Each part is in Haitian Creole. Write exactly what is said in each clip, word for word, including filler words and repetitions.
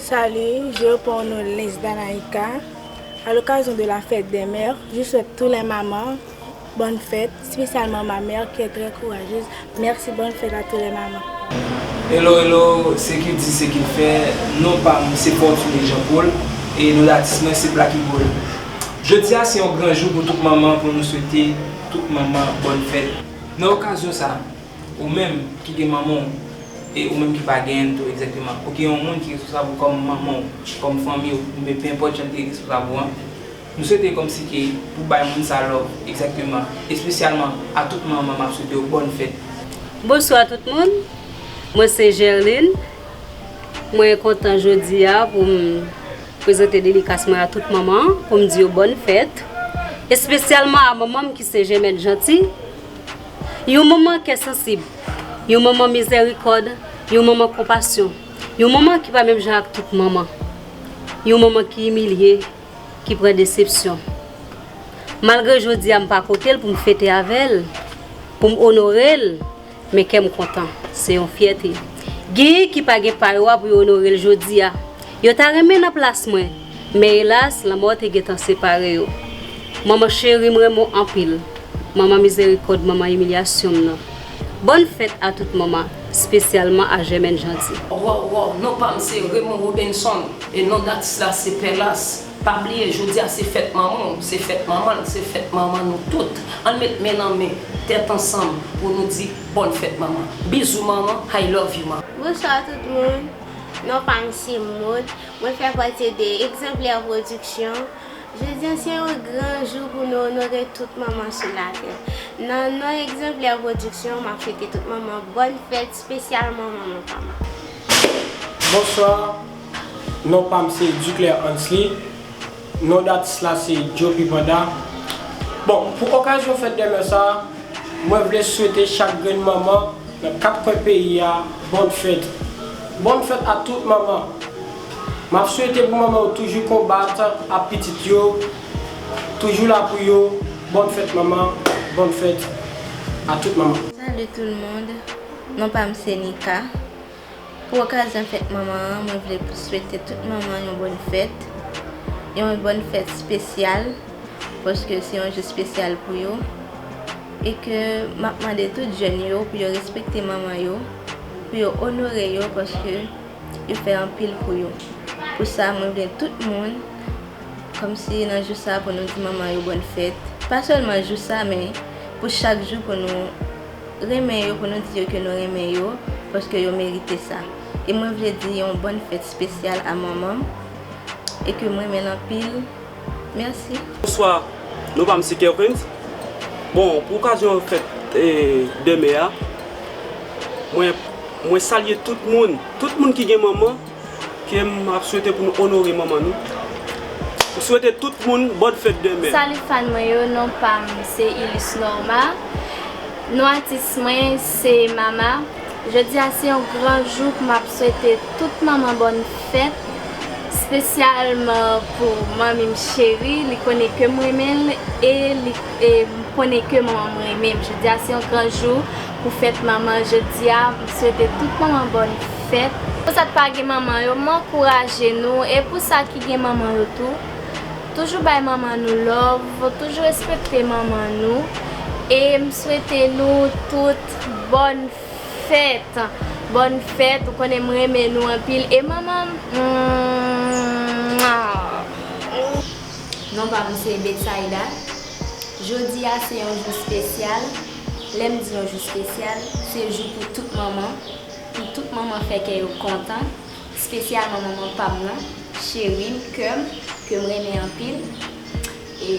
Salut, je réponds au nom de Lens Danaïka. À l'occasion de la fête des mères, je souhaite tous les mamans bonne fête, spécialement ma mère qui est très courageuse. Merci, bonne fête à tous les mamans. Hello, hello, se ki di, se ki fè, non pa m se Fortuné Jean Paul, e non datis mwen se Blacky Paul. Jodi a se yon gran jou pou tout manman, pou nou swete tout manman bòn fèt. Nan okazyon sa, ou menm ki gen manman w, e ou menm ki pa genyen l tou egzakteman, ou gen yon moun ki responsab ou kòm manman w, kòm fanmi w, oubyen penenpòt jan ki responsab ou an, nou swete kòmsi ke pou bay moun sa love egzakteman, espesyalman a tout manman, m ap swete yo bòn fèt. Bonswa tout moun, mwen se Gerline. Mwen kontan jodi a pou m prezante dedikas mwen a tout manman, pou m di yo bòn fèt, espesyalman a manman m ki se Jèmèn Janti. Yon manman kè sansib, yon manman mizèrikòd, yon manman konpasyon, yon manman ki pa menm jan ak tout manman, yon manman ki imilye, ki pran desepsyon. Malgre jodi a m pa kote l pou m fete avè l, pou m onore l, men kè m kontan, se yon fyète. Genyen ki pa gen pa yo a pou yo onore l jodi a. Yo ta renmen nan plas mwen, men elas, lanmò te gentan separe yo. Manman cheri, m renmen w anpil. Manman mizèrikòd, manman imilyasyon m nan. Bòn fèt a tout manman, espesyalman a Jèmèn Janti. Waw, waw, non pa m se Raymond Robinson, e non datis la se Pèlas. Pa bliye, jodi a se fèt manman w, se fèt manman l, se fèt manman nou tout. Ann met men nan men, tèt ansanm pou nou di bòn fèt manman. Bizou manman, I love you manman. Bonswa tout moun, non pa m se Maud, mwen fè pati de Egzanplè Pwodiksyon. Jodi a se yon gran jou pou nou onore tout manman sou latè. Nan non Egzanplè Pwodiksyon, m ap swete tout manman bòn fèt, espesyalman manman pa m. Bonswa, non pa m se Duclair Ansley, non datis la se Joe Pipanda. Bon, pou okazyon fèt dèmen sa, mwen vle swete chak grenn manman nan kat kwen peyi a bòn fèt. Bòn fèt a tout manman. M ap swete pou manman yo toujou konbat ap pitit yo, toujou la pou yo. Bòn fèt manman, bòn fèt a tout manman. Salut tout le monde, non pa m se Nika. Pou okazyon fèt manman an, mwen vle swete tout manman yon bòn fèt, yon bòn fèt espesyal, paske se yon jou espesyal pou yo. E ke m ap mande tout jèn yo pou yo respekte manman yo, pou yo onore yo, paske yo fè anpil pou yo. Pou sa, mwen vle tout moun, kòmsi nan jou sa, pou nou di manman yo bòn fèt. Pa sèlman jou sa, men pou chak jou, pou nou renmen yo, pou nou di yo ke nou renmen yo, paske yo merite sa. E mwen vle di yon bòn fèt espesyal a manman m, e ke m renmen l anpil. Mèsi. Bonswa, non pa m se Kervens. Bon, pou okazyon fèt e, dèmen a, mwen, mwen salye tout moun, tout moun ki gen manman, ke m ap swete pou nou onore manman nou. M swete tout moun bòn fèt dèmen. Salut fan mwen yo, non pa m se Ilus Norma. Non atis mwen se Mama. Jodi a se yon gran jou pou m ap swete tout manman bòn fèt, espesyalman pou manmi m cheri, li konnen ke m renmen l e li e m konnen ke manman m renmen m. Jodi a se yon gran jou pou fèt manman. Jodi a, m swete tout manman bòn fèt. Pou sa k pa gen manman yo, m ankouraje nou, e pou sa ki gen manman yo tou, toujou bay manman nou love, toujou respekte manman nou, e m swete nou tout bòn fèt. Bòn fèt, ou konnen m renmen nou anpil, e manman m. Non pa m se Betsaida. Jodi a se yon jou espesyal. Lè m di yon jou espesyal, se jou pou tout manman, pou tout manman fè kè yo kontan, espesyalman manman pa m nan, cheri m, kè m, ke m renmen anpil. E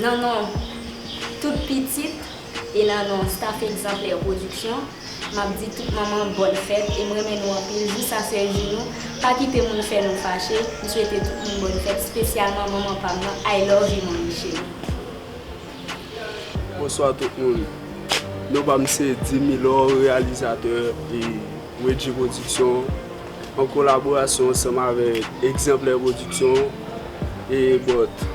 nan non tout pitit e nan non staff Egzanplè Pwodiksyon, m ap di tout manman bòn fèt e m renmen nou anpil. Jou sa se jou nou. Pa kite moun fè nou fache. M swete tout moun bòn fèt, espesyalman manman pa m nan. I love you, manmi cheri. Bonswa tout moun. Non pa m se Dimilor, reyalizatè e Wedji Pwodiksyon, an kolaborasyon ansanm avèk Egzanplè Pwodiksyon e Bòt.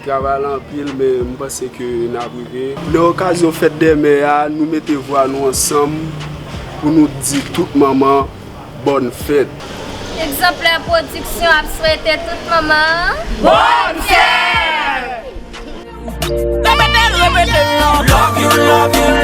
Travay la anpil, men m panse ke n ap rive. Nan okazyon fèt dè mè a, nou mete vwa nou ansanm pou nou di tout manman bòn fèt. Egzanplè Pwodiksyon ap swete tout manman. Bonne fête! Repete l, repete l non. Love you, love you,